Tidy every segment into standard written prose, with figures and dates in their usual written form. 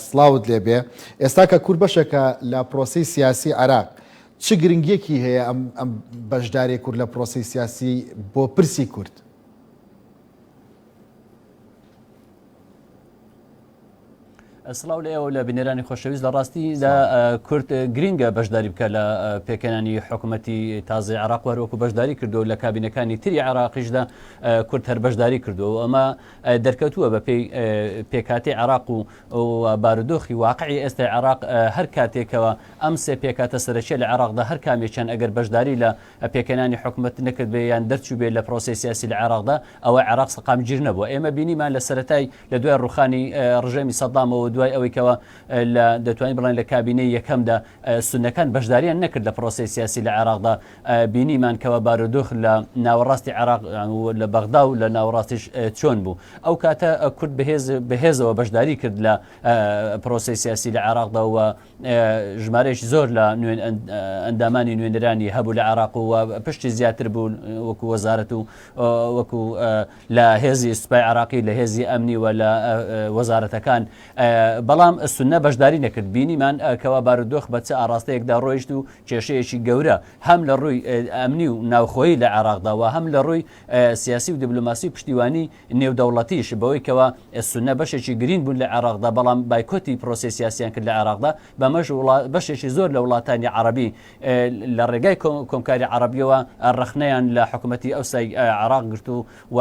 سڵاوت لێبێ. ئێستا کە کورد بەشێکە لە پرۆسەی سیاسی عێراق، چ گرنگیەکی هەیە ئەم ئەم بەشداریە کورد لە پرۆسەی سیاسی بۆ پرسی کورد؟ سڵاو لە ئێوە لە بینەرانی خۆشەویست. لە ڕاستی لە کورد گرینگە بەشداری بکە لە پێکهێنانی حکوومەتی تازەی عێراق و هەروەکو بەشداری کردو لە کابینەکانی تری عێراقیشدا کورد هەر بەشداری کردو ئەمە دەرکەوتووە بە پێی پێکاتی عێراق و بارودۆخی واقعی ئێستای عێراق هەر کاتێکەوە ئەم سێ پێکاتە سەرەکیە لە عێراقدا هەر کامێکیان ئەگەر بەشداری لە پێکهێنانی حکومەت نەکردبێ یان دەرچووبێ لە پرۆسەی سیاسی لە عێراقدا، ئەوە عێراق سەقامگیر نەبووە. ئێمە بینیمان لە سەرەتای لە دوای ڕووخانی ڕژێمی سەدامەوە دوای ئەوەی کەوا لە دەتوانین بڵێن لە کابینەی یەکەمدا سوننەکان بەشداریان نەکرد لە پرۆسەی سیاسی لە عێراقدا، بینیمان کەوا بارودۆخ لە ناوەڕاستی عێراق و لە بەغدا و لە ناوەڕاستیش چۆن بوو. ئەو کاتە کورد بەهێز بەهێزەوە بەشداری کرد لە پرۆسەی سیاسی لە عێراقدا و ژمارەیەکی زۆر لە ئەندامانی نوێنەرانی هەبوو لە عێراق و پشتی زیاتر بوو وەکو وەزارەت و وەکو لە هێزی سوپای عراقی لە هێزی ئەمنی و لە وەزارەتەکان، بەڵام سونە بەشداری نەکرد. بینیمان کەوا بارودۆخ بە چ ئاڕاستەیەکدا ڕۆیشت و کێشەیەکی گەورە هەم لە ڕووی ئەمنی و ناوخۆیی لە عێراقدا و هەم لە ڕووی سیاسی و دیبلۆماسی و پشتیوانی نێودەوڵەتیش بەوەی کەوا سوننە بەشێکی گرینگ بوون لە عێراقدا بەڵام بایکۆتی پرۆسەی سیاسیان کرد لە عێراقدا بەمەش بەشێکی زۆر لە وڵاتانی عەڕەبی لە ڕێگای کۆمکاری عەڕەبیەوە ڕەخنەیان لە حکوومەتی ئەوسای عێراق گرت و و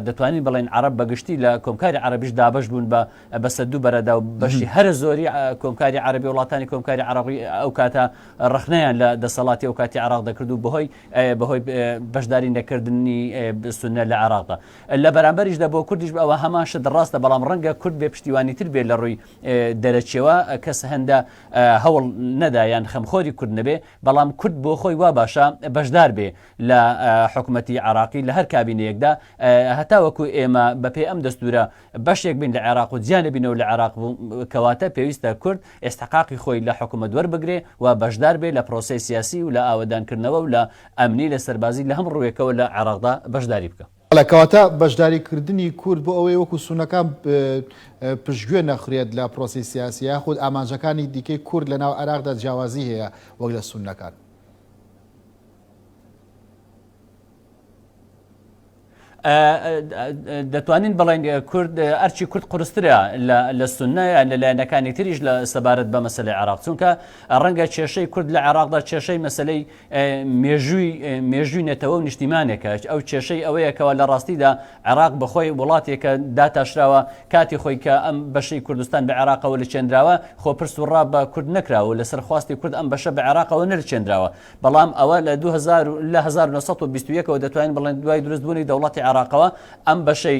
دەتوانین بڵێن عەڕەب بەگشتی لە کۆمکاری عەرەبیش دابەش بوون بە بەسەر دوو بەرەدا و بەشی هەرە زۆری کۆمکاری عەرەبی وڵاتانی کۆمکاری عەڕەبی ئەو کاتە ڕەخنەیان لە دەسەڵاتی ئەو کاتی عێراق دەکرد و بەهۆی بەهۆی بەشداری نەکردنی سوننە لە عێراقدا. لە بەرامبەریشدا بۆ کوردیش ئەوە هەمان شت ڕاستە، بەڵام ڕەنگە کورد بێ پشتیوانیتر بێت لە ڕووی دەرەکیەوە، کەس هەندە هەوڵ نەدا یان خەمخۆری کورد نەبێ، بەڵام کورد بۆ خۆی وا باشە بەشدار بێ لە حکومەتی عێراقی لە هەر کابینەیەکدا هەتاوەکو ئێمە بەپێی ئەم دەستورە بەشێک بین لە عێراق و جیا نەبینەوە لە عێراق، کەواتە پێویستە کورد ئیستحقاقی خۆی لە حکومەت وەربگرێ و بەشدار بێ لە پرۆسەی سیاسی و لە ئاوەدانکردنەوە و لە ئەمنی لە سەربازی لە هەم ڕووێکەوە لە عێراقدا بەشداری بکا. بەڵێ کەواتە بەشداری کردنی کورد بۆ ئەوەی وەکو سوننەکان پشتگوێ نەخرێت لە پرۆسەی سیاسی یاخود ئامانجەکانی دیکەی کورد لەناو عێراقدا جیاوازی هەیە وەک لە سوننەکان؟ دەتوانین بڵێن کورد ئەرچی کورد قورسترە لە سنە یان لە لایەنەکانی تریش لە سەبارەت بە مەسلەی عراق، چونکە ڕەنگە کێشەی کورد لە عێراقدا کێشەی مەسلەی مێژووی مێژووی نەتەوە و نیشتیمانێکە. ئەو کێشەی ئەوەیەکەوە لە ڕاستیدا عێراق بەخۆی وڵاتێکە داتاشراوە، کاتی خۆی کە ئەم بەشەی کوردستان بە عێراقەوە لچێنراوە خۆ پرس و ڕا بە کورد نەکراوە و لەسەر خواستی کورد ئەم بەشە بە عێراقەوە نەلچێنراوە. بەڵام ئەوە لە 2000 لە 1921 ەوە دەتوانین بڵێن دوای دروستبوونی دەوڵەتی عێراقەوە ئەم بەشەی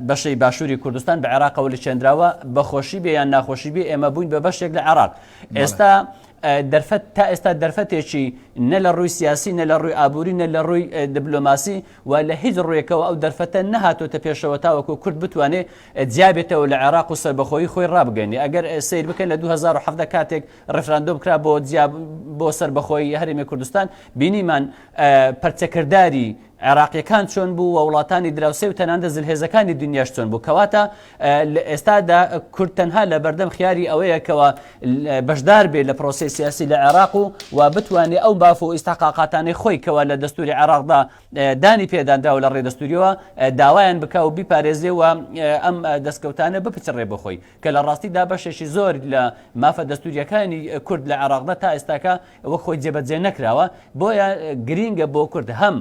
بەشەی باشووری کوردستان بە عێراقەوە لچێنراوە. بەخۆشی بێ یان ناخۆشی بێ ئێمە بووین بە بەشێک لە عێراق. ئێستا دەرفەت تا ئێستا دەرفەتێکی نە لە ڕووی سیاسی نە لە ڕووی ئابووری نە لە ڕووی دیبلۆماسی و لە هیچ ڕوویەکەوە ئەو دەرفەتە نەهاتۆتە پێشەوە تاوەکو کورد بتوانێ جیابێتەوە لە عێراق و سەربەخۆیی خۆی ڕابگەیەنێ. ئەگەر سەیر بکەن لە 2017 کاتێک ڕیفراندۆم کرا بۆ جیا بۆ سەربەخۆیی هەرێمی کوردستان، بینیمان پەرچەکرداری عێراقیەکان چۆن بوو و وڵاتانی دراوسێ و تەنانەت زلهێزەکانی دنیاش چۆن بوو. کەواتە لە ئێستادا کورد تەنها لە بەردەم خیاری ئەوەیە کەوا بەشدار بێ لە پرۆسەی سیاسی لە عێراق و و بتوانێ ئەو ماف و ئیستحقاقاتانەی خۆی کەوا لە دەستوری عێراقدا دانی پێدانراوە لە ڕێی دەستوریەوە داوایان بکا و بیپارێزێ و ئەم دەستکەوتانە بپچڕێ بۆ خۆی. کە لە ڕاستیدا بەشێکی زۆر لە مافە دەستوریەکانی کورد لە عێراقدا تا ئێستاکە وەک خۆی جێبەجێ نەکراوە. بۆیە گرینگە بۆ کورد هەم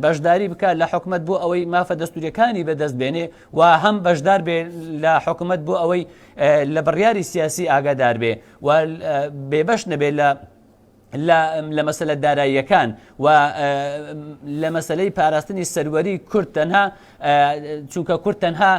بەشداری بکات لە حکومەت بۆ ئەوەی مافە دەستوریەکانی بەدەست بێنێ و هەم بەشدار بێ لە حکومەت بۆ ئەوەی لە بڕیاری سیاسی ئاگادار بێ و بێبەش نەبێ لە لە مەسەلە داراییەکان و لە مەسەلەی پاراستنی سەروەری کورد تەنها، چونکە کورد تەنها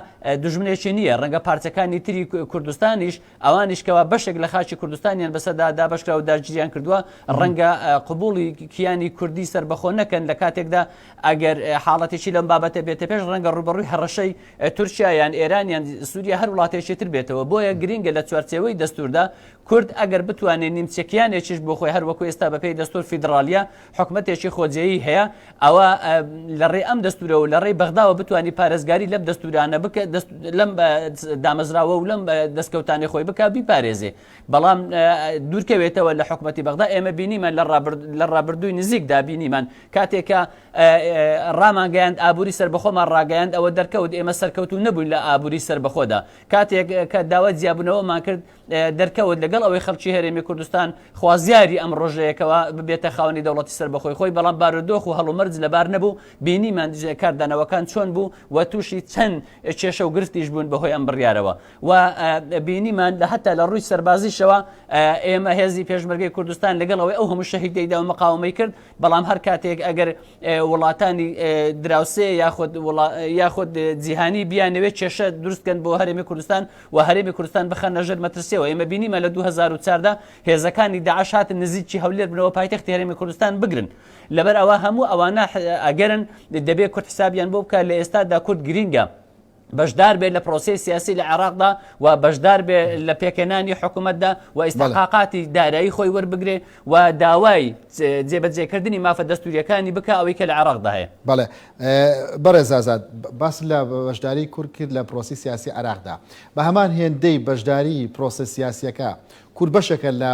دوژمنێکی نییە، ڕەنگە پارچەکانی تری کوردستانیش ئەوانیش کەوا بەشێک لە خاکی کوردستانیان بەسەردا دابەشکرا و داگیریان کردووە ڕەنگە قبوڵی کیانی کوردی سەربەخۆ نەکەن، لە کاتێکدا ئەگەر حاڵەتێکی لەم بابەتە بێتە پێش ڕەنگە ڕووبەڕووی هەڕەشەی تورکیا یان ئێران یان سووریا هەر وڵاتێکی تر بێتەوە. بۆیە گرینگە لە چوارچێوەی دەستووردا کورد ئەگەر بتوانێ نیمچە کیانێکیش بۆ خۆی هەر وەکو. وەکو ئێستا بەپێی دەستور فیدراالیە حکومەتێکی خۆجێیی هەیە ئەوە لە ڕێ ئەم دەستورەوە لە ڕێی بەغداوە بتانی پارێزگاری لەم دەستورانە بکە لەم دامەزراوە و لەم دەستکەوتانی خۆی بکە بیپارێزێ بەڵام دوورکەوێتەوە لە حکومەتی بەغدا ئێمە بینیمان لە ڕابردووی نزیکدا بینیمان کاتێکە ڕامانگەیاند ئابووری سەربەخۆمان ڕاگەیاند ئەوە دەرکەوت ئێمە سەرکەوتو نەبووین لە ئابووری سەربەخۆدا کاتێک کە داوای جیابوونەوەمان کرد دەرکەوت لەگەڵ ئەوەی خەڵکی هەرێمی کوردستان خوازیاری ئەم ڕۆژەیەکەوە ببێتە خاوەنی دەوڵەتی سەربەخۆی خۆی بەڵام بارودۆخ و هەڵومەرج لەبار نەبوو بینیمان کاردانەوەکان چۆن بوو و تووشی چەند کێشە و گرفتیش بوون بەهۆی ئەم بڕیارەوە و بینیمان لە هەتا لە ڕووی سەربازیشەوە ئێمە هێزی پێشمەرگەی کوردستان لەگەڵ ئەوەی ئەو هەموو شەهیدەیدا و مقاومەی کرد بەڵام هەر کاتێک ئەگەر وڵاتانی دراوسێ یاخود یاخود جیهانی بیانەوێت کێشە دروستکەن بۆ هەرێمی کوردستان و هەرێمی کوردستان بخەنە ژێر مەترسیەوە ئێمە بینیمە لە 2014 هێزەکانی داعش هاتن نزیکی هەولێر بنەوە پایتەختی هەرێمی کوردستان بگرن لەبەر ئەوە هەموو ئەوانە ئەگەرن دەبێت کورد حسابیان بۆ بکە لە ئێستادا کورد گرینگە بەشدار بێت لە پرۆسەی سیاسی لە عێراقدا و بەشدار بێ لە پێکهێنانی حکوومەتدا و ئیستحقاقاتی دارایی خۆی وەربگرێ و داوای جێبەجێکردنی مافە دەستوریەکانی بکە ئەوەی کە لە عێراقدا هەیە. بەڵێ بەڕێز ئازاد باس لە بەشداری کورد کرد لە پرۆسی سیاسی عێراقدا بە هەمان هێندەی بەشداری پرۆسە سیاسیەکە کورد بەشێکە لە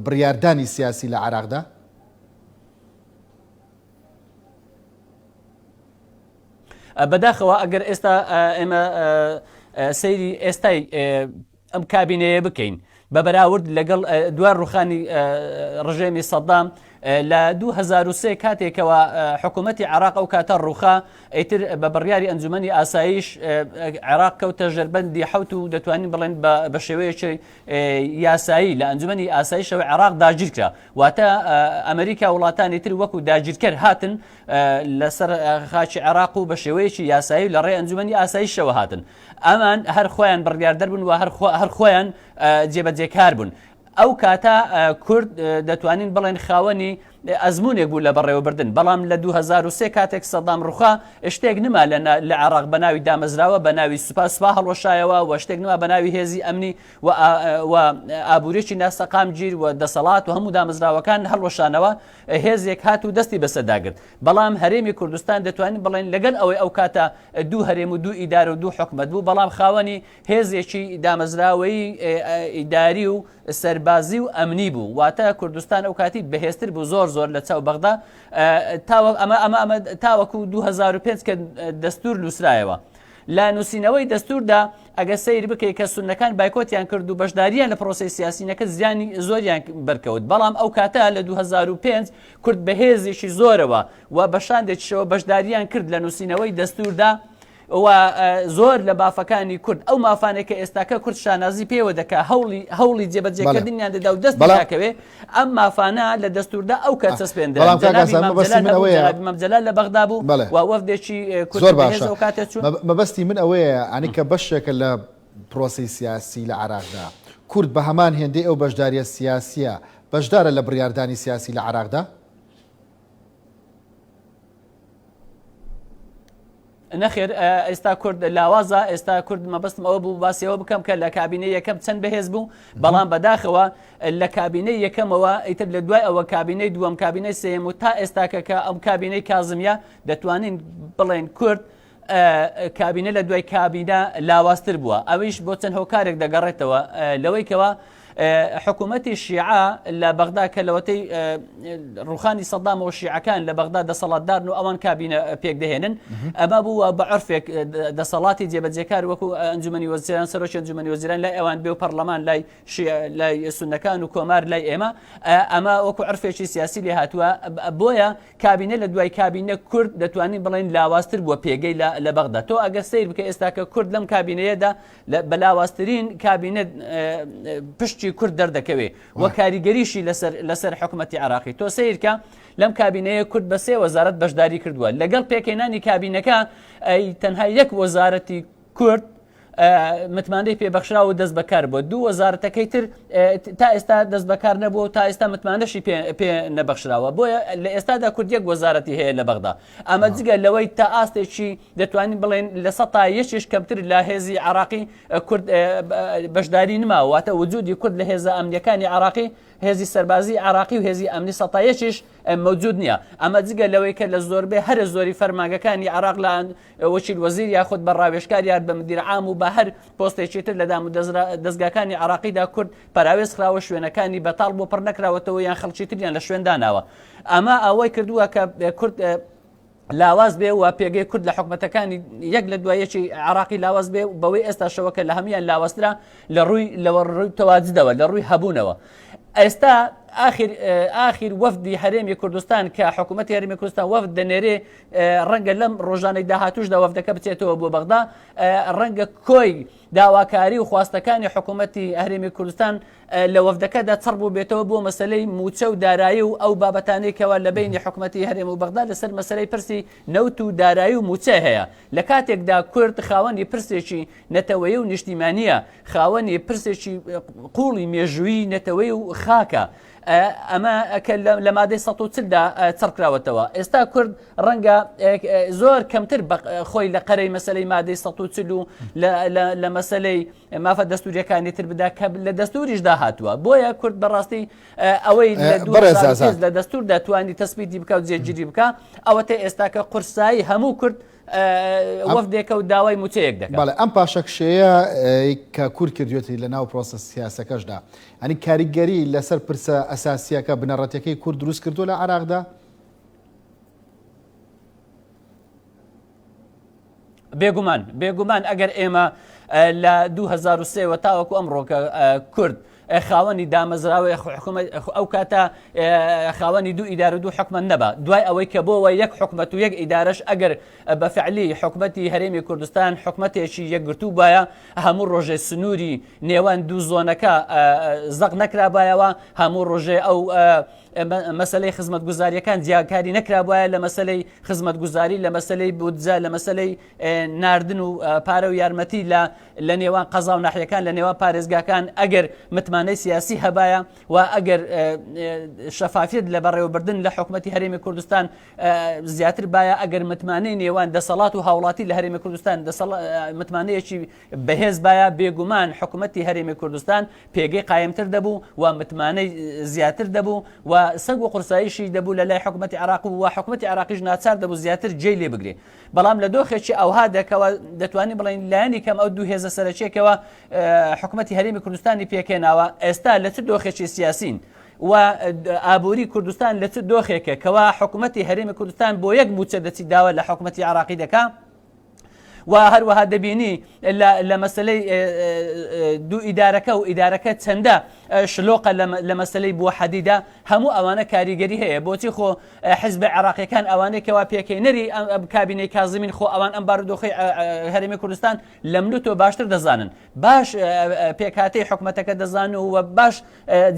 بڕیاردانی سیاسی لە عێراقدا؟ بەداخەوە ئەگەر ئێستا ئێمە سەیری ئێستای ئەم کابینەیە بکەین بە بەراورد لەگەڵ دوای ڕوخانی ڕژێمی سەدام لە 2023 کاتێکەوە حکوومەتی عراق ئەو کاتە ڕوخا ئیتر بە بڕیاری ئەنجومی ئاسایش عێراق کەوتە ژێربەندی حوت و دەتوانین بڵێن بە شێوەیەکی یاسایی لە ئەنجومی ئاسایشەوە عێراق داگیرکرا واتە ئەمریکا وڵاتانی تر وەکو داگیرکەر هاتن لەسەر خاکی عێراق و بە شێوەیەکی یاسایی لە ڕێ ئەنجومەنی ئاسایشەوە هاتن ئەمان هەر خۆیان بڕیاردەر بوون و هەر خۆیان جێبەجێکار بوون. ئەو کاتە کورد دەتوانین بڵێن خاوەنی ئەزمونێک بوو لە بەڕێوەبردن بەڵام لە 2023 کاتێک سەدام ڕوخا شتێک نما لە عێراق بە ناوی دامەزراوە بە ناوی سوپا سوپا هەڵوەشایەوە و شتێک نما بە ناوی هێزی ئەمنی و ئابووریی ناسەقامگیر و دەسەڵات و هەموو دامەزراوەکان هەڵوەشانەوە هێزێک هات و دەستی بەسەردا گرت، بەڵام هەرێمی کوردستان دەتوانین بڵێین لەگەل ئەوەی ئەو کاتە دوو هەرێم و دوو ئیدارە و دوو حکومەت بوو، بەڵام خاوەنی هێزێکی دامەزراوەیی ئیداری و سەربازی و ئەمنی بوو، واتە کوردستان ئەو کاتی بەهێزتر بوو زۆر زۆر لە چاو بەغدا تاوەک ئەمە ئەمە ئەمە تاوەکو 2005 کە دەستور نووسرایەوە. لە نووسینەوەی دەستوردا ئەگەر سەیر بکەی کە سوننەکان بایکۆتیان کرد و بەشداریان لە پرۆسەی سیاسی نەکرد زیانی زۆریان بەرکەوت بەڵام ئەو کاتە لە 2005 کورد بەهێزێکی زۆرەوە و بە شاندێکیشەوە بەشداریان کرد لە نووسینەوەی دەستوردا و زۆر لە مافەکانی کورد ئەو مافانێک کە ئێستاکە کورد شانازی پێوە دەکا هەوڵی هەوڵی جێبەجێکردنیان دەدا و دەست ناکەوێ ئەم مافانە لە دەستوردا ئەو کە چەسپێندرا بەڵام کاک ئازاد مەبەستی من ئەوەیە جەنابی مام جەلال لە بەغدا بوو بەڵێ. و وەفدێکی کورد زۆر بەهێز باشە ئەو کاتە چوون. مەبەستی من ئەوەیە یانی کە بەشێکە لە پرۆسەی سیاسی لە عێراقدا کورد بە هەمان هێندەی ئەو بەشداریە سیاسیە بەشدارە لە بڕیاردانی سیاسی لە عێراقدا؟ نەخێر ئێستا کورد لاوازە ئێستا کورد مەبەستم ئەوە بوو باسی ئەوە بکەم کە لە کابینەی یەکەم چەند بەهێز بوو بەڵام بەداخەوە لە کابینەی یەکەمەوە ئیتر لە دوای ئەوە کابینەی دووەم کابینەی سێیەم و تا ئێستاکە کە ئەم کابینەی کازمیە دەتوانین بڵێن کورد کابینە لە دوای کابینە لاوازتر بووە ئەویش بۆ چەند هۆکارێک دەگەڕێتەوە لەوەی کەەوە حکوومەتی شیعە لە بەغدا کە لەوەتەی ڕوخانی سەدامەوە شیعەکان لە بەغدا دەسەڵاتدارن و ئەوان کابینە پێکدەهێنن ئەمە بووە بە عرفێک دەسەڵاتی جێبەجێکار وەکو ئەنجومەنی وەزیران سەرۆکی ئەنجومەنی وەزیران لای ئەوان بێ و پەرلەمان لای لای سونەکان و کۆمار لای ئێمە ئەمە وەکو عرفێکی سیاسی لێ هاتووە بۆیە کابینە لە دوای کابینە کورد دەتوانین بڵێن لاوازتر بووە پێگەی لە بەغدا تۆ ئەگەر سیر بکە ئێستا کە کورد لەم کابینەیەدا بە لاوازترین کابینە پشتی کورد دەردەکەوێ و کاریگەریشی لەسەر لەسەر حکومەتی عراقی تۆ سیرکە لەم کابینەیە کورد بە سێ وەزارەت بەشداری کردووە لەگەڵ پێکهێنانی کابینەکە ئەی تەنها یەک وەزارەتی کورد. متمانەی پێبەخشراوە و دەست بەکار بووە، دوو وەزارەتەکەی تر تا ئێستا دەست بەکار نەبووە و تا ئێستا متمانەشی پێ نەبەخشراوە، بۆیە لە ئێستادا کورد یەک وەزارەتی هەیە لە بەغدا. ئەمە جگە لەوەی تا ئاستێکی دەتوانین بڵێن لە سەتا یەکیش کەمتر لە هێزی عراقی کورد بەشداری نماوە، واتە وجودی کورد لە هێزە ئەمنیەکانی عراقی، هێزی سەربازی عراقی و هێزی ئەمنی سەتا یەکیش مەوجود نییە. ئەمە جگە لەوەی کە لە زۆربەی هەرە زۆری فەرمانگەکانی عراق لە وەکیل وەزیر یاخود بە ڕاوێژکار یان بە مدیر عام و بە هەر پۆستێکی تر لە دام و دەزگاکانی عراقیدا کورد پەراوێز خراوە، شوێنەکانی بەتاڵ بۆ پڕ نەکراوەتەوە یان خەڵکی تریان لە شوێن داناوە. ئەمە ئەوەی کردووە کە کورد لاواز بێ و پێگەی کورد لە حکومەتەکانی یەک لە دوای یەکی عراقی لاواز بێ، بەوەی ئێستاشەوە کە لە هەمویان لاوازترە لە ڕووی لەوە ڕووی تەواجدەوە، لە ڕووی هەبوونەوە. ئێستا ئاخر ئاخر وەفدی هەرێمی کوردستان کە حکوومەتی هەرێمی کوردستان وەفد دەنێرێ، ڕەنگە لەم ڕۆژانەی داهاتوشدا وەفدەکە بچێتەوە بۆ بەغدا، ڕەنگە کۆی داواکاری و خواستەکانی حکوومەتی هەرێمی کوردستان لە وەفدەکەدا چڕ بووبێتەوە بۆ مەسەلەی مووچە و دارایی و ئەو بابەتانەی کەوا لە بەینی حکومەتی هەرێم و بەغدا لەسەر مەسەلەی پرسی نەوت و دارایی و مووچە هەیە. لە کاتێکدا کورد خاوەنی پرسێکی نەتەوەیی و نیشتیمانییە، خاوەنی پرسێکی قووڵی مێژوویی نەتەوەیی و خاکە. ئەمە کە لە مادەی 140 دا چڕ کراوەتەوە. ئێستا کورد ڕەنگە زۆر کەمتر خۆی لە قەرەی مەسەلەی مادەی 140 و لە مەسەلەی مافە دەستوریەکانی تر بدا کە لە دەستوریشدا هاتووە. بۆیە کورد بەڕاستی ئەوەی لە دەستوردا توانی تەسبیتی بکە و جێگیری بکە، ئەوەتە ئێستاکە قورسایی هەموو کورد وەفدێکە و داوای موچەیەک دەکات. بەڵێ ئەم پاشەکشەیە کە کورد کردوێتی لە ناو پرۆسە سیاسەکەشدا، ئەنی کاریگەری لەسەر پرسە ئەساسیەکە بنەڕەتیەکەی کورد دروست کردووە لە عێراقدا؟ بێگومان، بێگومان ئەگەر ئێمە لە 2003 وە تاوەکو ئەمڕۆکە کورد خاوەنی دامەزراوەی حکومەت ئەو کاتە خاوەنی دوو ئیدارە و دوو حکومەت نەبا، دوای ئەوەی کە بۆوە یەک حکومەت و یەک ئیدارەش، ئەگەر بە فعلی حکومەتی هەرێمی کوردستان حکومەتێکی یەکگرتوو بایە، هەموو ڕۆژێ سنووری نێوان دوو زۆنەکە زەق نەکرابایەوە، هەموو ڕۆژێ ئەو مەسەلەی خزمەتگوزاریەکان جیاکاری نەکرابایە لە مەسەلەی خزمەتگوزاری، لە مەسەلەی بودجە، لە مەسەلەی ناردن و پارە و یارمەتی لە لە نێوان قەزا و ناحیەکان، لە نێوان پارێزگاکان، ئەگەر متمانەی سیاسی هەبایە و ئەگەر شەفافیت لە بەڕێوەبردن لە حکومەتی هەرێمی کوردستان زیاتر باە، ئەگەر متمانەی نێوان دەسەڵات و هاوڵاتی لە هەرێمی کوردستان متمانەیەکی بەهێز بایە، بێگومان حکومەتی هەرێمی کوردستان پێگەی قایمتر دەبوو و متمانەی زیاتر دەبوو و سەنگ و قورساییشی دەبوو لە لای حکومەتی عێراق و حکومەتی عێراقیش ناچار دەبوو زیاتر جێی لێ بگرێ. بەڵام لە دۆخێکی ئەوهادا کەوا دەتوانین بڵێین لایەنی کەم ئەو دوو هێزە سەرەکییەکەوە حکومەتی هەرێمی کوردستانی پێکهێناوە، ئێستا لە چ دۆخێکی سیاسین و ئابووری کوردستان لە چ دۆخێکە کەوا حکومەتی هەرێمی کوردستان بۆ یەک مووچە دەچی داوا لە حکومەتی عێراقی دەکا؟ و هەروەها دەبینی لە مەسلەی دوو ئیدارەکە و ئیدارەکە چەندە شلۆقە لە مەسلەی بووە حەدیدا، هەموو ئەوانە کاریگەری هەیە. بۆچی خۆ حزب عێراقیەکان ئەوانەی کەوا پێکەینەری کابینەی کازمین، خۆ ئەوان ئەم بارودۆخی هەرێمی کوردستان لە من و تۆ باشتر دەزانن، باش پێکهاتەی حکومەتەکە دەزانن و باش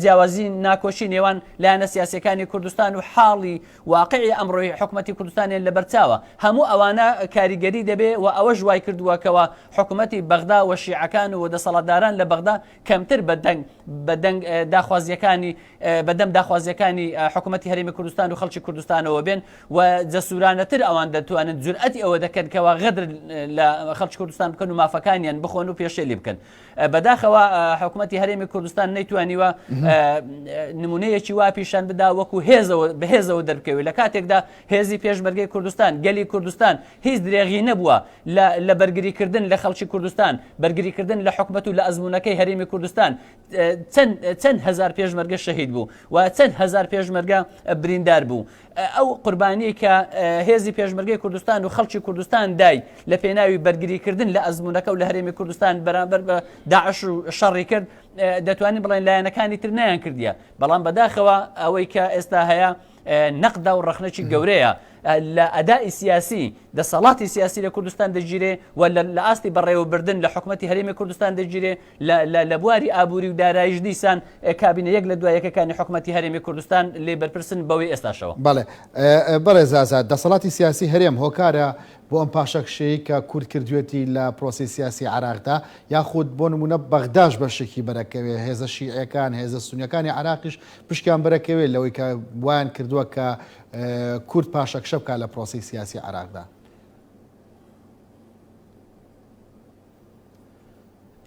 جیاوازی ناکۆشی نێوان لایەنە سیاسەکانی کوردستان و حاڵی واقعی ئەمڕۆی حکومەتی کوردستانیان لەبەرچاوە. هەموو ئەوانە کاریگەری دەبێ و ئەوەش وای کردووە کەوا حکومەتی بەغدا و شیعەکان و دەسەڵاتداران لە بەغدا کەمتر بە دەنگ بە دەنگ داخوازییەکانی بە دەم داخوازییەکانی حکومەتی هەرێمی کوردستان و خەڵکی کوردستانەوە بێن و جەسورانەتر ئەوان دەتوانن جورئەتی ئەوە دەکەن کەوا غەدر لە خەڵکی کوردستان بکەن و مافەکانیان بخۆن و پێشێلی بکەن. بەداخەوە حکومەتی هەرێمی کوردستان نەیتوانیوە نمونەیەکی وا پیشان بدا وەکو هێزەوە بەهێزەوە دەربکەوێت، لە کاتێکدا هێزی پێشمەرگەی کوردستان، گەلی کوردستان هیچ درێغی نەبووە لە بەرگریکردن لە خەڵکی کوردستان، بەرگریکردن لە حکومەت و لە ئەزمونەکەی هەرێمی کوردستان. چەند هەزار پێشمەرگە شەهید بوو و چەند هەزار پێشمەرگە بریندار بوو. ئەو قوربانیەی کە هێزی پێشمەرگەی کوردستان و خەڵکی کوردستان دای لە پێناوی بەرگریکردن لە ئەزمونەکە و لە هەرێمی کوردستان بەرامبەر بە داعش و شەڕی کرد، دەتوانین بڵێن لایەنەکانی تر نەیان کردیە. بەڵام بەداخەوە ئەوەی کە ئێستا هەیە نەقدا و ڕەخنەکی گەورەیە لە ئەدای سیاسی دەسەڵاتی سیاسی لە کوردستان دەگیرێ و لە ئاستی بەڕێوەبردن لە حکومەتی هەرێمی کوردستان دەگیرێ، لە بواری ئابووری و داراییش دیسان کابینە یەک لە دوای یەکەکانی حکومەتی هەرێمی کوردستان لێی بەرپرسن بەوەی ئێستاشەوە. بەڵێ بەڕێز ئازاد، دەسەڵاتی سیاسی هەرێم هۆکارە بۆ ئەم پاشەکشەیەی کە کورد کردوێتی لە پرۆسەی سیاسی عێراقدا، یاخود بۆ نموونە بەغداش بەشێکی بەرەکەوێ، هێزە شیعیەکان، هێزە سونیەکانی عێراقیش پشکیان بەرەکەوێ لەوەی کە وایان کردووە کە کورد پاشەکشە بکات لە پرۆسەی سیاسی عێراقدا؟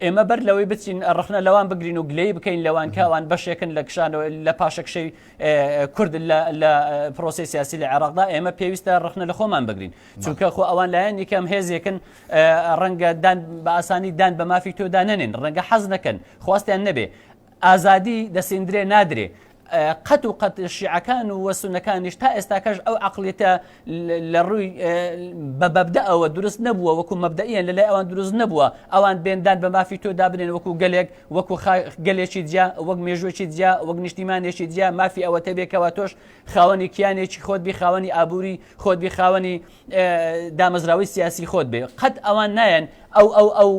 ئێمە بەر لەوەی بچین ڕەخنە لەوان بگرین و گلەیی بکەین لەوان کە ئەوان بەشێکن لە کشانەوە لە پاشەکشەی کورد لە پرۆسی سیاسی لە عێراقدا ئێمە پێویستە ڕەخنە لە خۆمان بگرین چونکە خۆ ئەوان لایەنی کەم هێزێکن ڕەنگە دان بە ئاسانی دان بە مافی تۆدا نەنێن ڕەنگە حەز نەکەن خواستیان نەبێ ئازادی دەسیندرێ نادرێ قەت و قەت شیعەکان و وەسونەکانیش تا ئێستاکەش ئەو عقلیتە لە ڕووی بە بەبدەئەوە دروست نەبووە وەکو مەبدەئیان لە لای ئەوان دروست نەبووە ئەوان بێندان بە مافی تۆ دابنێن وەکو گەلێک وەکو گەلێکی جیا وەک مێژوویەکی جیا وەک نیشتیمانێکی جیا مافی ئەوە تەبێکەوە تۆش خاوەنی کیانێکی خۆت بی خاوەنی ئابووری خۆت بی خاوەنی دامەزراوەی سیاسی خۆت بێ قەت ئەوان نایەن ئەو ئەو ئەو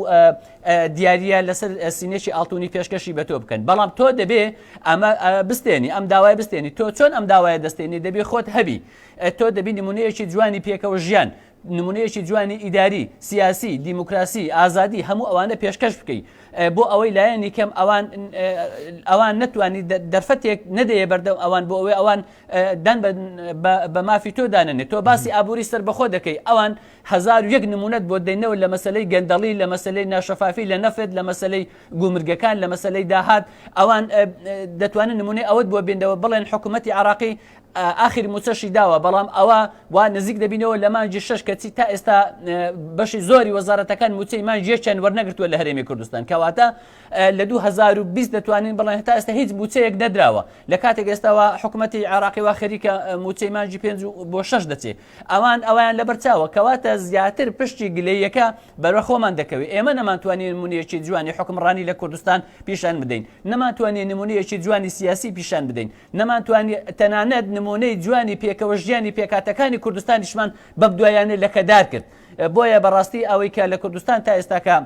دیاریە لەسەر سینێکی ئاڵتونی پێشکەشی بە تۆ بکەن بەڵام تۆ دەبێ ئەمە بستێنی ئەم داوای بستێنی تۆ چۆن ئەم داوایە دەستێنی دەبێ خۆت هەبی تۆ دەبی نمونەیەکی جوانی پێکەوە ژیان نمونەیەکی جوانی ئیداری سیاسی دیموکراسی ئازادی هەموو ئەوانە پێشکەش بکەیت بۆ ئەوەی لایەنی کەم ئەوان ئەوان نەتوانی دەرفەتێک نەدەیە بەردەم ئەوان بۆ ئەوەی ئەوان دان بە مافی تۆ دانەنێت تۆ باسی ئابووری سەربەخۆ دەکەی ئەوان 1001 نمونەت بۆ دەینەوە لە مەسلەی گەندەڵی لە مەسلەی ناشەفافی لە نەفت لە مەسلەی گومرگەکان لە مەسلەی داهات ئەوان دەتوانن نمونەی ئەوەت بۆ بێنەوە بڵێن حکوومەتی عراقی ئاخر موچەشی داوە بەڵام ئەوە وا نزیک دەبینەوە لە مانگی شەش کەچی تا ئێستا بەشی زۆری وەزارەتەکان موچەی مانگی یەکیان وەرنەگرتووە لە هەرێمی کوردستان کەواتە لە 2020 دەتوانین بڵێن هەتا ئێستا هیچ موچەیەک نەدراوە لە کاتێک ئێستاوە حکوومەتی عێراقی وا خەریکە موچەی مانگی پێنج بۆ شەش دەچێت ئەوان ئەویان لەبەرچاوە کەواتە زیاتر پشتی گلەیەکە بەرە خۆمان دەکەوێت ئێمە نەمانتوانی نمونەیەکی جوانی حکومڕانی لە کوردستان پیشان بدەین نەمانتوانی نمونەیەکی جوانی سیاسی پیشان بدەین نەمانتوانی تەنانەت نموونەی جوانی پێکەوە ژیانی پێکهاتەکانی کوردستانیشمان بەم دوایانە لەکەدار کرد. بۆیە بەڕاستی ئەوەی کە لە کوردستان تا ئێستاکە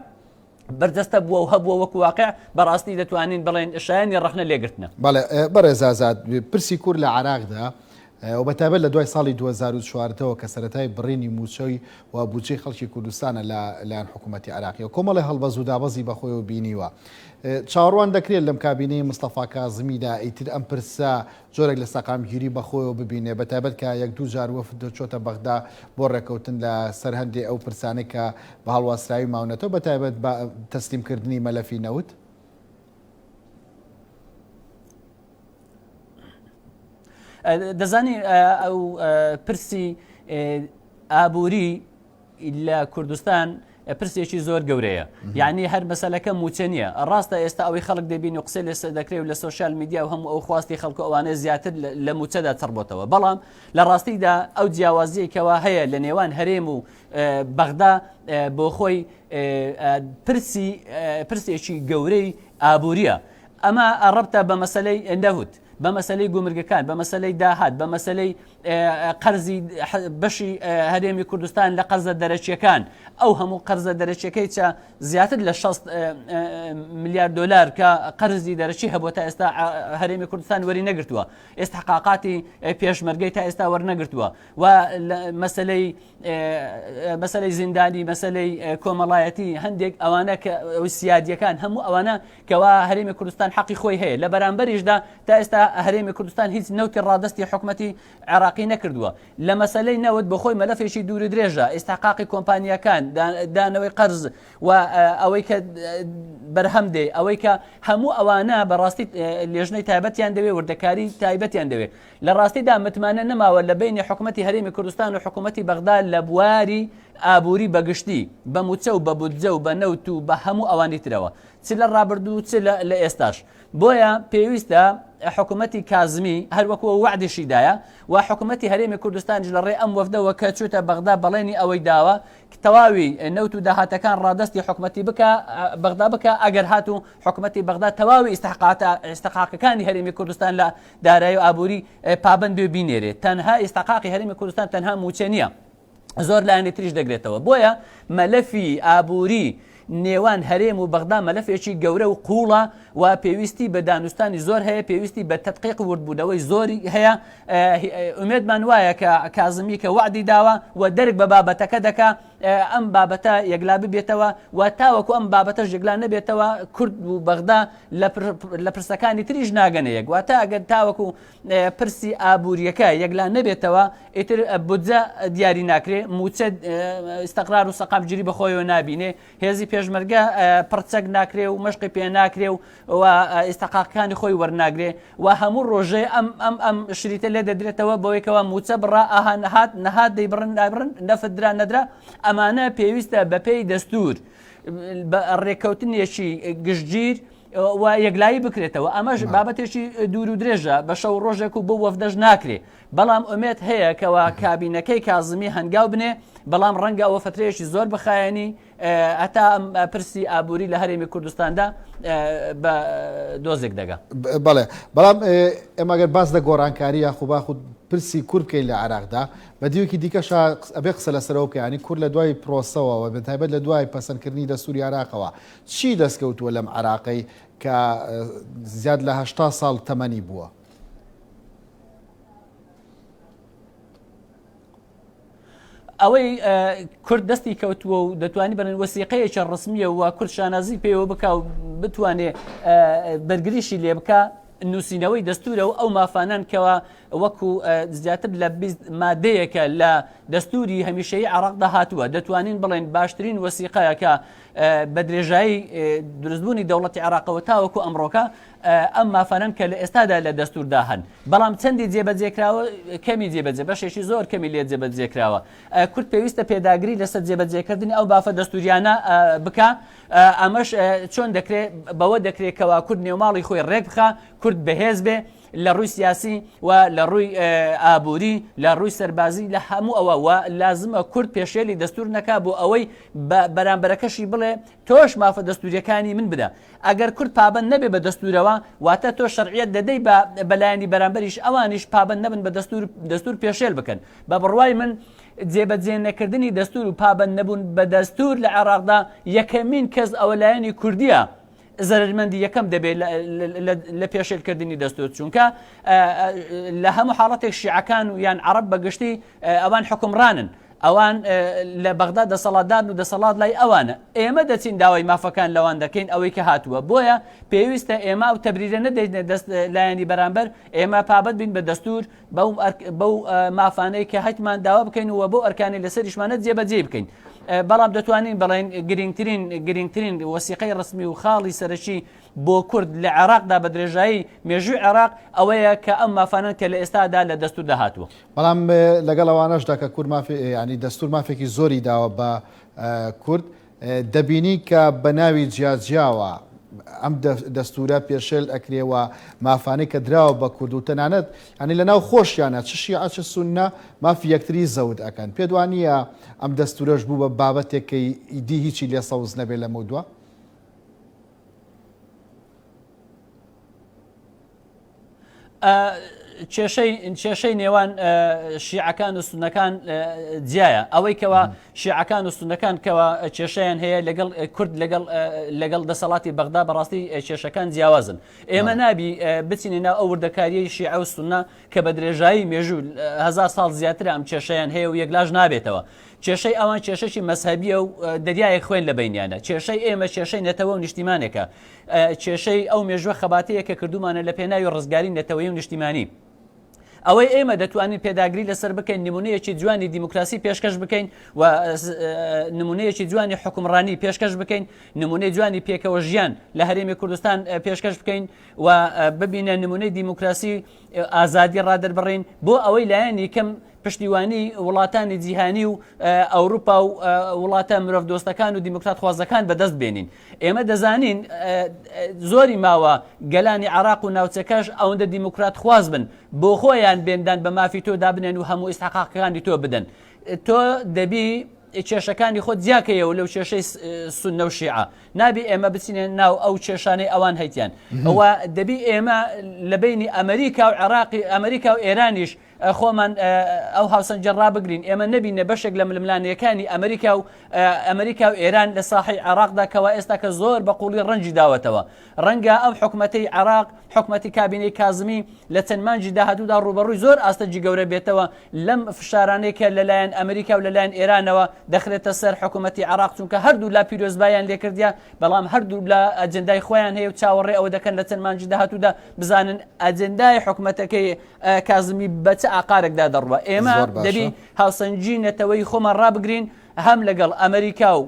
بەرجەستە بووە و هەبووە وەکو واقع بەڕاستی دەتوانین بڵێین شایەنی ڕەخنە لێگرتنە. بەڵێ بەڕێز ئازاد، پرسی کورد لە عێراقدا و بەتایبەت لە دوای ساڵی 2014 ەوە کە سەرەتای بڕینی مووچەی و بودجەی خەڵکی کوردستانە لە لایەن حکوومەتی عێراقیەوە کۆمەڵێ هەڵبەز و دابەزی بەخۆیەوە بینیوە. چاوەڕوان دەکرێت لەم کابینەی مستەفا کازمیدا ئیتر ئەم پرسە جۆرێک لە سەقامگیری بەخۆیەوە ببینێ بەتایبەت کە یەک دوو جار وەفد چۆتە بەغدا بۆ ڕێککەوتن لە سەر هەندێ ئەو پرسانەی کە بە هەڵواسراوی ماونەتەوە بەتایبەت بە تەسلیمکردنی مەلەفی نەوت؟ دەزانی ئەو پرسی ئابووری لە کوردستان پرسێکی زۆر گەورەیە یعنی هەر مەسەلەکە موچە نییە ڕاستە ئێستا ئەوەی خەڵک دەبین و قسە لەسەر دەکرێت و لە سوسیال میدیا و هەموو ئەو خواستی خەڵکو ئەوانە زیاتر لە موچەدا چڕبتەوە بەڵام لە ڕاستیدا ئەو جیاوازیەکەوە هەیە لە نێوان هەرێم و بەغدا بۆ خۆی پرسی پرسێکی گەورەی ئابووریە ئەمە ڕەبتە بە مەسەلەی نەوت، بە مەسەلەی گومرگەکان، بە مەسەلەی داهات، بە مەسەلەی قەرزی بەشی هەرێمی کوردستان لە قەرزە دەرەکیەکان، ئەو هەموو قەرزە دەرەکیەکەی چە زیاتر لە 60 ملیار دلار کە قەرزی دەرەکی هەبوو تا ئێستا هەرێمی کوردستان وەری نەگرتووە، ئێستحقاقاتی پێشمەرگەی تا ئێستا وەرنەگرتووە و مەسەلەی مەسەلەی زیندانی مەسەلەی کۆمەڵایەتی هەندێک ئەوانە کە سیادیەکان هەموو ئەوانە کەوا هەرێمی کوردستان حەقی خۆی هەیە لە بەرامبەریشدا تا ئێستا هەرێمی کوردستان هیچ نەوتی ڕادستی حکومەتی عێراقی نەکردووە لە مەسلەی نەوت بەخۆی مەلەفێکی دوور درێژە ئێستاقاقی کۆمپانیەکان دانەوەی قەرز و ئەوەی کە بەرهەم دێ ئەوەی کە هەموو ئەوانە بەڕاستی لێژنەی تایبەتیان دەوێ وردەکاری تایبەتیان دەوێت لە ڕاستیدا متمانە نەماوە لە بەینی حکومەتی هەرێمی کوردستان و حکومەتی بەغدا لە بواری ئابووری بە گشتی، بە مووچە و بە بودجە و بە نەوت و بە هەموو ئەوانی ترەوە، چ لە ڕابردوو و چ لە ئێستاش. بۆیە پێویستە حکومەتی کازمی، هەر وەکو ئەو وەعدیشی دایە و حکومەتی هەرێمی کوردستانیش لە ڕێی ئەم وەفدەوە کە چووتە بەغدا بەڵێنی ئەوەی داوە تەواوی نەوت و داهاتەکان ڕادەستی حکومەتی بکا بەغدا بکا ئەگەر هاتوو حکومەتی بەغدا تەواوی ئیستحقاقەکانی هەرێمی کوردستان لە دارایی و ئابووری پابەند بێ بینێرێ تەنها ئیستحقاقی هەرێمی کوردستان تەنها مووچە نییە زۆر لایەنی تریش دەگرێتەوە بۆیە مەلەفی ئابووری نێوان هەرێم و بەغدا مەلەفێکی گەورە و قووڵە و پێویستی بە دانوستانی زۆر هەیە، پێویستی بە تەدقیق و وردبوونەوەی زۆری هەیە. ئومێدمان وایە کە کازمی کە وەعدی داوە و دەرک بە بابەتەکە دەکا، ئەم بابەتە یەکلا ببێتەوە و تاوەکو ئەم بابەتەش یەکلا نەبێتەوە کورد و بەغدا لە پرسەکانی تریش ناگەنە یەک. واتە ئەگەر تاوەکو پرسی ئابووریەکە یەکلا نەبێتەوە ئیتر بودجە دیاری ناکرێ، موچە ئیستقرار و سەقامگیری بەخۆیەوە نابینێ، هێزی پێشمەرگە پڕچەک ناکرێ و مەشقی پێ ناکرێ و و ئیستحقاقەکانی خۆی وەرناگرێ و هەموو ڕۆژێ ئەم ئەم ئەم شریتە لێ دەدرێتەوە بەوەی کەوا موچە بڕا ئاها نەهات نەهات دەیبڕن نابڕن نەفت درا نەدرا ئەمانە پێویستە بەپێی دەستور بە ڕێککەوتنێکی گشتگیر و یەکلایی بکرێتەوە ئەمەش بابەتێکی دوور و درێژە بە شەو ڕۆژێک و بۆ وەفدەش ناکرێ بەڵام ئومێد هەیە کەوا کابینەکەی کازمی هەنگاو بنێ بەڵام ڕەنگە ئەوە فترەیەکی زۆر بخایەنی هەتا پرسی ئابووری لە هەرێمی کوردستاندا بە دۆزێک دەگا. بەڵێ بەڵام ئێمە گەر باس لە گۆڕانکاری یاخو باخود پرسی کورد بکەین لە عێراقدا بە دیوێکی دیکەشا ئەبێ قسە لەسەرەوە بکەین یانی کورد لە دوای پرۆسەوە و بەتایبەت لە دوای پەسەندکردنی دەستووری عێراقەوە چی دەستکەوتووە لەم عێراقەی کە زیاد لە 80 ساڵ تەمەنی بووە؟ ئەوەی کورد دەستی کەوتووە و دەتوانانی بڵێن وەسیقەیەکی ڕسمیە و کورد شانازی پێوە بکا و بتوانێ بەرگریشی لێ بکا نووسینەوەی دەستورە و ئەو مافانان کەوا وەکو زیاتر لە مادەیەکە لە دەستوری هەمیشەی عراقدا هاتووە دەتوانین بڵێن باشترین وەسیقەیە کە بە درێژایی دروستبوونی دەوڵەتی عراقەوە تاوەکو ئەمڕۆکە ئەم مافانەن کە لە ئێستادا لە دەستوردا هەن، بەڵام چەندی جێبەجێکراوە کەمی جێبەجێ بەشێکی زۆر کەمی لێ جێبەجێکراوە. کورد پێویستە پێداگری لەسەر جێبەجێکردنی ئەو مافە دەستوریانە بکا، ئەمەش چۆن دەکرێ؟ بەوە دەکرێ کەوا کورد نێوماڵی خۆی ڕێک بخا، کورد بەهێز بێ لە ڕووی سیاسی و لە ڕووی ئابووری، لە ڕووی سەربازی، لە هەموو ئەوە و لازمە کورد پێشێلی دەستور نەکا بۆ ئەوەی بە بەرامبەرەکەشی بڵێ تۆش مافە دەستوریەکانی من بدە. ئەگەر کورد پابەند نەبێ بە دەستورەوە، واتە تۆ شەرعیەت دەدەی بە بە لایەنی بەرامبەریش ئەوانیش پابەند نەبن بە دەستور، دەستور پێشێل بکەن. بە بڕوای من جێبەجێ نەکردنی دەستور و پابەند نەبوون بە دەستور لە عێراقدا یەکەمین کەس ئەوە لایەنی کوردیە زەرەرمەندی یەکەم دەبێت لە پێشێلکردنی دەستور، چونکە لە هەموو حاڵەتێک شیعەکان و یان عەڕەب بە گشتی ئەوان حوکمڕانن. ئەوان لە بەغدا دەسەڵاتدارن و دەسەڵات لای ئەوانە، ئێمە دەچین داوای مافەکان لەوان دەکەین ئەوەی کە هاتووە، بۆیە پێویستە ئێمە ئەو تەبریرە نەدەینە دەست لایەنی بەرامبەر، ئێمە پابەند بین بە دەستوور بەو مافانەی کە هەتمان داوا بکەین و بەو ئەرکانەی لەسەریشمانە جێبەجێی بکەین. بەڵام دەتوانین بڵێین گرنگترین گرنگترین وەسیقەی ڕەسمی و خاڵی سەرەکی بۆ کورد لە عێراقدا بە درێژایی مێژووی عێراق ئەوەیە کە ئەم مافانەن کە لە ئێستادا لە دەستووردا هاتووە. بەڵام لەگەڵ ئەوانەشدا کە کورد مافی یانی دەستور مافێکی زۆری داوە بە کورد دەبینی کە بە ناوی جیاجیاوە ئەم دەستورە پێشێل ئەکرێ و مافانەی کە دراوە بە کورد و تەنانەت ینی لە ناو خۆشیانە چ شیعە چ سوننە مافی یەکتری زەوت ئەکەن پێت وانییە ئەم دەستورەش بوو بە بابەتێک کە ئیدی هیچی لێ سەوز نەبێ لەمەودوا؟ کێشەی کێشەی نێوان شیعەکان و سونەکان جیایە ئەوەی کەوا شیعەکان و سونەکان کەوا کێشیان هەیە لەگەڵ کورد لەگەڵ لەگەڵ دەسەڵاتی بەغدا بەڕاستی کێشەکان جیاوازن ئێمە نابی بچینە ناو ئەو وردەکاریەی شیعە و سونە کە بە درێژایی مێژوو هزار ساڵ زیاتر ئەم کێشیان هەیە و یەکلاش نابێتەوە کێشەی ئەوان کێشەی مەزهەبیە و دەریایەک خوێن لە بینیانە کێشەی ئێمە کێشەی نەتەوە و نیشتیمانێکە کێشەی ئەو مێژوە خەباتەیە کە کردومانە لە پێناوی ڕزگاری نەتەوەیی و نیشتیمانی. ئەوەی ئێمە دەتوانین پێداگری لەسەر بکەین نمونەیەکی جوانی دیموکراسی پێشکەش بکەین و نمونەیەکی جوانی حکومڕانی پێشکەش بکەین نمونەی جوانی پێکەوە ژیان لە هەرێمی کوردستان پێشکەش بکەین و ببینە نمونەی دیموکراسی ئازادی ڕادەربڕین بۆ ئەوەی لایەنی کەم پشتیوانی وڵاتانی جیهانی و ئەوروپا و وڵاتە مرۆڤدۆستەکان و دیموکراتخوازەکان بەدەست بێنین. ئێمە دەزانین زۆری ماوە گەلانی عێراق و ناوچەکەش ئەوەندە دیموکراتخواز بن بۆ خۆیان بێن دان بە مافی تۆ دابنێن و هەموو ئیستحقاقەکانی تۆ بدەن. تۆ دەبی. کێشەکانی خۆت جیاکەیەوە لەو کێشەی سوننە و شیعە. نابی ئێمە بچینە ناو ئەو کێشانەی ئەوان هەیتیان. و دەبی ئێمە لە بەینی ئەمریکا و عێراقی ئەمریکا و ئێرانیش خۆمان ئەو هاوسەنگیە ڕابگرین. ئێمە نەبینە بەشێک لە ململانێیەکانی ئەمریکا و ئەمریکا و ئێران لە ساحەی عێراقدا کەوا ئێستا کە زۆر بە قوڵی ڕەنجی داوەتەوە. ڕەنگە ئەم حکومەتەی عێراق، حکومەتی کابینەی کازمی لە چەند مانگی داهاتوودا ڕووبەڕووی زۆر ئاستەنگی گەورە بێتەوە لەم فشارانەی کە لەلایەن ئەمریکا و لەلایەن ئێرانەوە دەخرێتە سەر حکومەتی عێراق، چونکە هەردوولا پیرۆزباییان لێکردیە، بەڵام هەردوولا ئەجێندای خۆیان هەیە و چاوەڕێ ئەوە دەکەن لە چەند مانگی داهاتوودا بزانن ئەجێندای حکومەتەکەی کازمی بە چ ئاقارێکدا دەڕوا. ئێمە دەبی هاوسەنگی نەتەوەیی خۆمان ڕابگرین، هەم لەگەڵ ئەمریکا و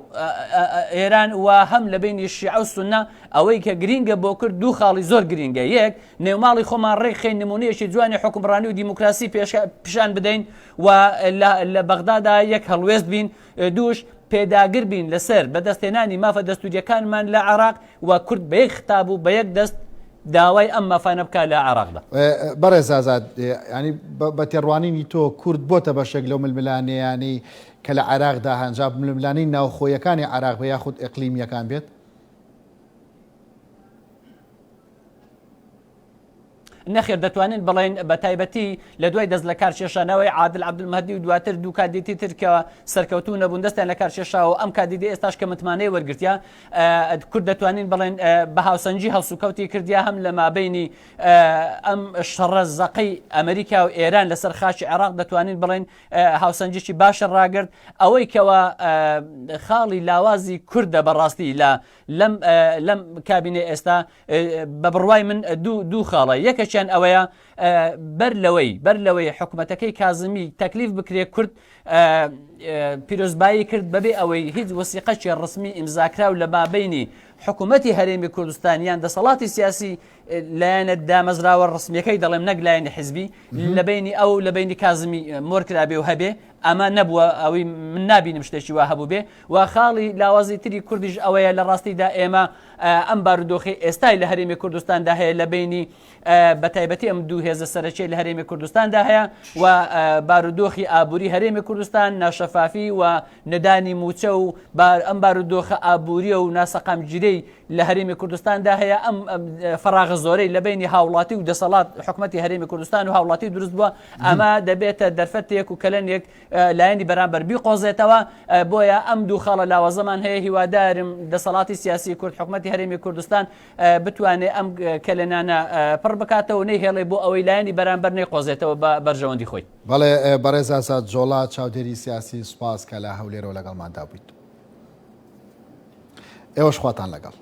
ئێران و هەم لە بەینی شیعە و سوننە، ئەوەی کە گرینگە بۆ کورد دوو خاڵی زۆر گرینگە، یەک، نێوماڵی خۆمان ڕێکخەین، نموونەیەکی جوانی حوکمڕانی و دیموکراسی پیشان بدەین و لە بەغدادا یەک هەڵوێست بین، دووش، پێداگر بین لەسەر بەدەستهێنانی مافە دەستوورییەکانمان لە عێراق و کورد بە یەک ختاب و بە یەک دەست داوای ئەم مافانە بکات لە عێراقدا. بەڕێز ئازاد، یانی بە تێڕوانینی تۆ کورد بۆتە بەشێک لەو ململانێیانەی کە لە عێراقدا هەن، جا ململانێی ناوخۆیەکانی عێراق بێت یاخود ئیقلیمییەکان بێت؟ نەخێر دەتوانین بڵێین بە تایبەتی لە دوای دەست لە کار کێشانەوەی عادل عەبدولمەهدی و دواتر دوو کاندیدی تر کە سەرکەوتوو نەبوون دەستیان لە کار کێشاوە ئەم کاندیدی ئێستاش کە متمانەی وەرگرتیا کورد دەتوانین بڵێن بە هاوسەنگی هەڵسوکەوتی کردیا هەم لە مابینی ئەم شەڕە زەقەی ئەمریکا و ئێران لەسەر خاکی عێراق دەتوانین بڵێن هاوسەنگیی باشە ڕاگرت ئەوەی کەوا خاڵی لاوازی کوردە بەڕاستی لە لەم لەم کابینەی ئێستا بە بڕوای من دوو دوو خاڵە یەکەکیان ئەوەیە بەر لەوەی بەر لەوەی حکوومەتەکەی کازمی تەکلیف بکرێ کورد پیرۆزبایی کرد بەبێ ئەوەی هیچ وسیقەکی ڕسمی ئیمزاکراو لە مابینی حکوومەتی هەرێمی کوردستان یان دەسەڵاتی سیاسی لایەنە دامەزراوە ڕسمیەکەی دەڵێم نەک لایەنی حزبی لە بینی ئەو لە بینی کازمی مۆر کرابێ و هەبێ ئەمە نەبووە ئەوەی من نابینم شتێکی وا هەبووبێ و خاڵی لاوازی تری کوردیش ئەوەیە لە ڕاستیدا ئێمە ئەم بارودۆخی ئێستای لە هەرێمی کوردستاندا هەیە لە بینی بە تایبەتی ئەم دوو هێزە سەرەکی لە هەرێمی کوردستاندا هەیە و بارودۆخی ئابووری هەرێمی کوردستان ناشەفافی و نەدانی موچە و ئەم بارودۆخە ئابووریە و ناسەقامگیرەی لە هەرێمی کوردستاندا هەیە ئەم فەراغە زۆرەی لە بینی هاوڵاتی و دەسەڵات حکومەتی هەرێمی کوردستان و هاوڵاتی دروست بووە ئەمە دەبێتە دەرفەتێک و کەلەنێک لایەنی بەرامبەر بیقۆزێتەوە بۆیە ئەم دوو خاڵە لاوازەمان هەیە هیوادارم دەسەڵاتی سیاسی کورد حکومەتی هەرێمی کوردستان بتوانێت ئەم کەلێنانە پڕ بکاتەوە نەیهێڵێ بۆ ئەوەی لایەنی بەرامبەر نەیقۆزێتەوە بە بەرژەوەندی خۆی. بەڵێ بەڕێز ئازاد جۆڵا چاودێری سیاسی سوپاس کە لە هەولێرەوە لەگەڵماندا بوویت. ئێوەش خواتان لەگەڵ.